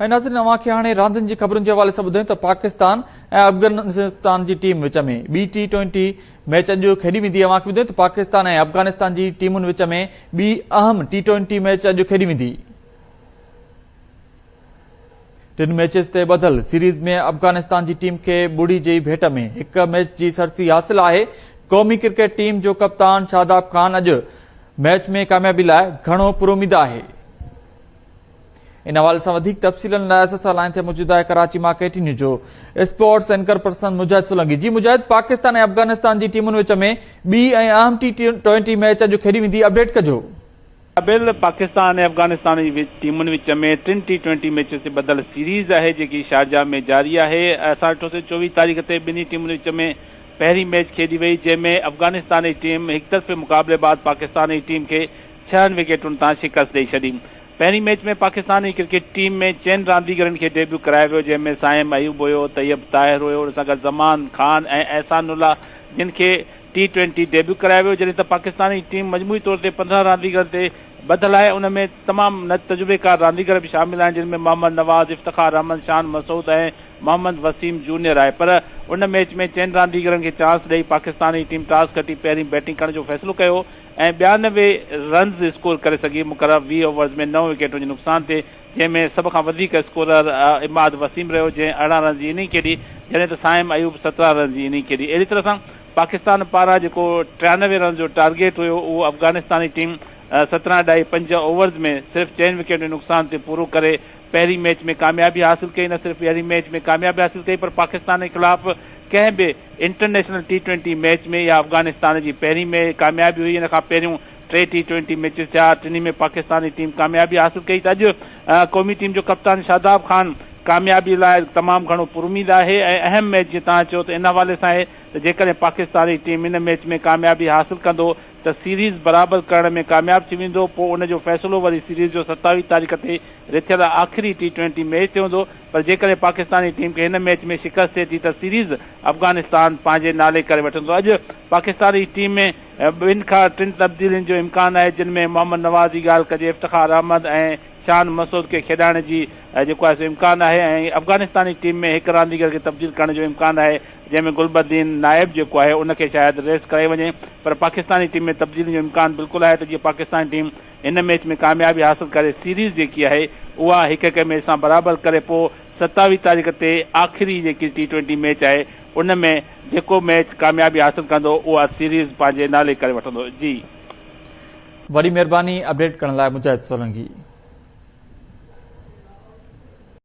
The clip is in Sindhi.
۽ ناظرين اوهان کي هاڻي راندين جي خبرن جي حوالي سان ٻڌايون ته پاڪستان ۽ افغانستان جي ٽيم وچ ۾ ٻي ٽي ٽوئنٽي ميچ اڄ کيڏي ويندي. اوهان کي ٻڌايون ته پاڪستان ۽ افغانستان جي ٽيمن وچ ۾ ٻي اهم ٽي ٽوئنٽي ميچ اڄ کيڏي ويندي. ٽن ميچز تي ٻڌل سيريز ۾ افغانستان جي ٽيم کي ٻڙي جي ڀيٽ ۾ هڪ ميچ جي سرسي حاصل آهي. قومي ڪرڪيٽ ٽيم جو ڪپتان شاداب خان اڄ ميچ ۾ ڪاميابي لاء گهڻو پراميد آهي. ان حوالي سان وڌيڪ تفصيلن لاء اسان سان لائين تي موجود آهي ڪراچي مان ڪي ٽي نيوز جو اسپورٽس اينڪر پرسن مجاهد سولنگي. جي مجاهد، پاڪستان ۽ افغانستان جي ٽيمن وچ ۾ ٻي ۽ اهم ٽي ٽوئنٽي ميچ اڄ کيڏي ويندي، اپڊيٽ ڪجو. قابل، پاڪستان ۽ افغانستان جي ٽيمن وچ ۾ ٽن ٽي ٽوئنٽي ميچز تي ٻڌل سيريز آهي جيڪي شارجا ۾ جاري آهي. اسان ڏٺوسين 24 تاريخ تي ٻنهي ٽيمن وچ ۾ پهرين ميچ کيڏي وئي جنهن ۾ افغانستان جي ٽيم هڪطرفي مقابلي بعد پاڪستان جي ٽيم کي ڇهن وڪيٽن تان شڪست ڏئي ڇڏي. پهرين ميچ ۾ پاڪستان جي ڪرڪيٽ ٽيم ۾ چئن رانديگرن کي ڊيبيو ڪرايو ويو جنهن ۾ صائم ايوب هيو، طيب طاهر هيو ان سان گڏ زمان خان ۽ احسان الله جن کي ٽي ٽوئنٽي ڊيبيو ڪرايو ويو جڏهن ته پاڪستان جي ٽيم مجموعي طور تي 15 رانديگرن تي ٻڌل آهي ان ۾ تمام تجربيڪار رانديگر به شامل آهن جن ۾ محمد نواز، افتخار احمد، شان مسعود ۽ محمد وسيم جونيئر آهي پر ان ميچ ۾ چئن رانديگرن کي چانس ڏئي پاڪستان جي ٽيم ٽاس کٽي پهرين بيٽنگ ڪرڻ جو فيصلو ڪيو ۽ 92 رنز اسڪور ڪري سگهي، مقرره 20 اوورز ۾ نو وڪيٽن جي نقصان تي، جنهن ۾ سڀ کان وڌيڪ اسڪورر عماد وسيم رهيو، جنهن 18 رنز جي اننگ کيڏي، جڏهن ته صائم ايوب 17 رنز جي اننگ کيڏي. اهڙي طرح سان پاڪستان پاران جيڪو 93 رنز جو ٽارگيٽ هيو، اهو افغانستاني ٽيم سترهن اڍائي پنج اوورز ۾ صرف چئن وڪيٽن جي نقصان تي پورو ڪري پهرين ميچ ۾ ڪاميابي حاصل ڪئي، نه صرف پهرين ميچ ۾ ڪاميابي حاصل ڪئي پر پاڪستان جي خلاف ڪنهن به انٽرنيشنل ٽي ٽوئنٽي ميچ ۾ اها افغانستان جي پهرين ۾ ڪاميابي هئي، ان کان پهريون ٽي ٽي ٽوئنٽي ميچز ٿيا، ٽنهي ۾ پاڪستاني ٽيم ڪاميابي حاصل ڪئي ته اڄ قومي ٽيم جو ڪپتان شاداب خان ڪاميابي لاء تمام گهڻو پراميد آهي ۽ اهم ميچ جيئن توهان چيو ته ان حوالي سان آهي ته جيڪڏهن پاڪستاني ٽيم ان ميچ ۾ ڪاميابي حاصل ڪندو ته سيريز برابر ڪرڻ ۾ ڪامياب ٿي ويندو پوء ان جو فيصلو وري سيريز جو 27 تاريخ تي رٿيل آخري ٽي ٽوئنٽي ميچ تي هوندو پر جيڪڏهن پاڪستاني ٽيم کي هن ميچ ۾ شڪست ٿئي ٿي ته سيريز افغانستان پنهنجي نالي ڪري وٺندو. اڄ پاڪستاني ٽيم ۾ ٻن کان ٽن تبديلين جو امڪان آهي جن ۾ محمد نواز جي ڳالهه ڪجي افتخار احمد ۽ شان مسعود کي کيڏائڻ جي جيڪو آهي سو امڪان آهي ۽ افغانستاني ٽيم ۾ هڪ رانديگر کي تبديل ڪرڻ جو امڪان آهي جنهن ۾ گلبدين نائب جيڪو آهي ان کي شايد ريسٽ ڪرائي وڃي پر پاڪستاني ٽيم ۾ تبديلين جو امڪان بلڪل آهي ته جيئن پاڪستاني ٽيم هن ميچ ۾ ڪاميابي حاصل ڪري سيريز جيڪي آهي اها هڪ هڪ ميچ سان برابر ڪري پوء 27 تاريخ تي آخري جيڪي ٽي ٽوئنٽي ميچ آهي ان ۾ جيڪو ميچ ڪاميابي حاصل ڪندو اها سيريز پنهنجي نالي ڪري وٺندو. جي. وڏي مهرباني اپڊيٽ ڪرڻ لاء مجاهد سولنگي.